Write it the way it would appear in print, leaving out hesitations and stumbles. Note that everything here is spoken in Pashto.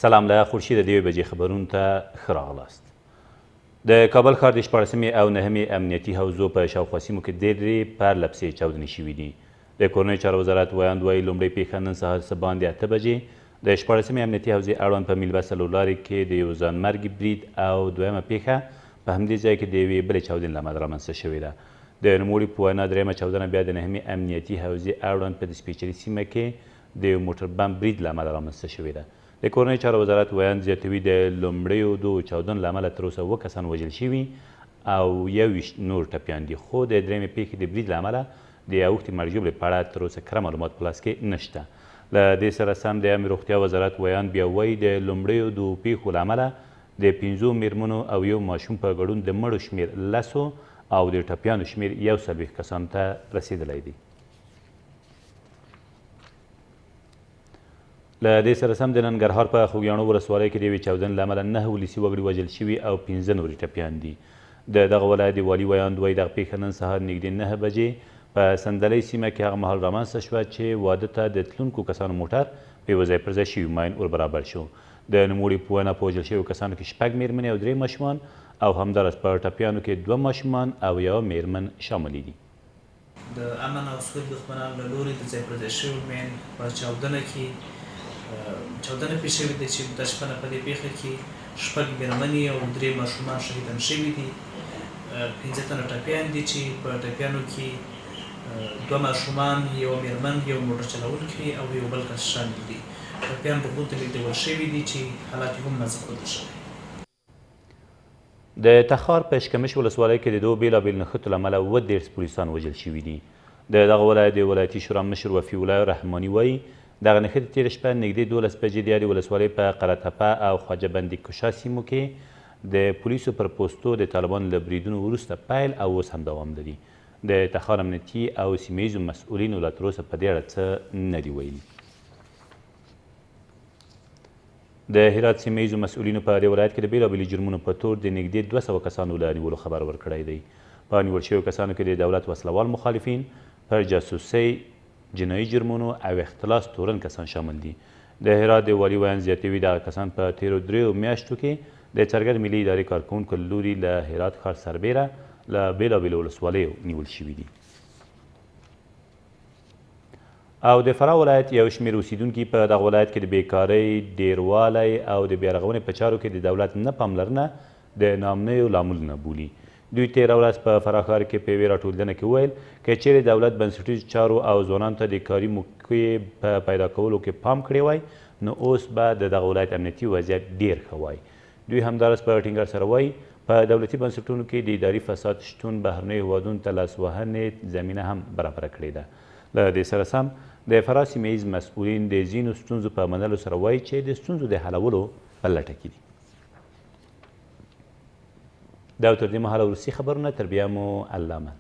سلام له خورشیده د یوې بجې خبرونو ته ښه راغلاست. د کابل ښار د شپاړسمې او نهمې امنیتي حوزو په شاوخوا سیمو کې ډېرې پرلپسې چاودنې شوې دي. د کورنیو چارو وزارت ویاند وایي، لومړۍ پېښه نن سهار څه باندې 8 بجې د شپاړسمې امنیتي حوزې اړوند په میلبه څلورلارې کې د یو ځانمرګي برید او دویمه پېښه په همدې ځای کې د یوې بلې چاودنې له امله رامنځته شوې ده. د نوموړي په وینا، درېیمه چاودنه بیا د نهمې امنیتي حوزې اړوند په دسپیچري سیمه کې د یو موټر بم برید له امله رامنځته شوې ده. د کورنیو چارو وزارت ویاند زیاتوي، د لومړیو دوو چاودنو له امله تر اوسه 7 کسان وژل شوي او 21 نور ټپیان دي، خو د درېیمې پېښې د برید له امله د اوښتې مرګ ژوبلې په اړه تر اوسه کره معلومات په لاس کې نشته. له دې سره سم د عامې روغتیا وزارت ویاند بیا وایي، د لومړیو دوو پېښو له امله د 5 مېرمنو او یو ماشوم په ګډون د مړو شمېر 10 او د ټپیانو شمېر 41 کسانو ته رسېدلی دی. له دې سره سم د ننګرهار په خوږیاڼو ولسوالۍ کې د یوې چاودنې له امله 9 ولسي وګړي وژل شوي او 5 نور ټپیان دي. د دغه ولایت د والي ویاند وایي، دغه پېښه نن سهار نږدې 9 بجې په صندلۍ سیمه کې هغه مهال رامنځته شوه چې واده ته د تلونکو کسانو موټر په یوه ځای پر ځای شوي ماین ور برابر شو. د نوموړي په وینا، په وژل شویو کسانو کې 6 مېرمنې او 3 ماشومان او همداراز په ټپیانو کې 2 ماشومان او یوه مېرمن شاملې دي. د امن او سولې دښمنانو له لوري د ځای پر ځای شوي مین په چاودنه کې چاودنه پېښ شوې ده چې متاسفانه په دې پېښه کې 6 مېرمنې او 3 ماشومان شهیدان شوي دي. 5 تنه ټپیان دي چې په ټپیانو کې 2 ماشومان، یوه مېرمن، یو موټر چلوونکی او یو بل کس شامل دي. ټپیان روغتون ته لېږدول شوي دي چې حالت یې هم نازک ښودل شوی. د تخار په اشکمش ولسوالۍ کې د دوو بېلابېلو نښتو له امله 37 پولیسان وژل شوي دي. د دغه ولایت د ولایتي شورا مشر وفي الله رحماني وایي، دغه نښتې تېره شپه نږدې 12 بجې د یادې ولسوالۍ په قرهتپه او خواجه بندي کشا سیمو کې د پولیسو پر پوستو د طالبانو له بریدونو وروسته پیل او اوس هم دوام لري. د تخار امنیتي او سیمه ییزو مسؤلینو لا تر اوسه په دې اړه څه نه دي ویلي. د هرات سیمه ییزو مسؤلینو په دې ولایت کې د بېلابېلو جرمونو په تور د نږدې 200 کسانو له نیولو خبر ورکړی دی. په نیول شویو کسانو کې د دولت وسلهوال مخالفین، پر جاسوسۍ، جنایي جرمونو او اختلاس تورن کسان شامل دي. د هرات د والي ویاند زیاتوي، دغه کسان په تېرو 3 میاشتو کې د څرګر ملي ادارې کارکوونکو له لوري له هرات ښار سربېره له بېلابېلو ولسوالیو نیول شوي دي. او د فراه ولایت یو شمېر اوسېدونکي په دغه ولایت کې د بېکارۍ ډېروالی او د بیارغونې په چارو کې د دولت نه پاملرنه د ناامنیو لاملونه بولي. دوی تېره ورځ په فراه ښار کې په یوې راټولېدنه کې وویل، که چېرې دولت بنسټیزو چارو او ځوانانو ته د کاري موقعې په پیدا کولو کې پام کړی وای، نو اوس به د دغه ولایت امنیتي وضعیت ډېر ښه وای. دوی همداراز په ټینګار سره وایي، په دولتي بنسټونو کې د اداري فساد شتون بهرنیو هېوادونو ته لاسوهنې زمینه هم برابره کړې ده. له دې سره سم د فراه سیمه ییز مسؤلین د ځینو ستونزو په منلو سره وایي چې د ستونزو د حلولو په لټه کې دي. دا تر دې مهاله وروستي خبرونه، تر بیا مو الله مل.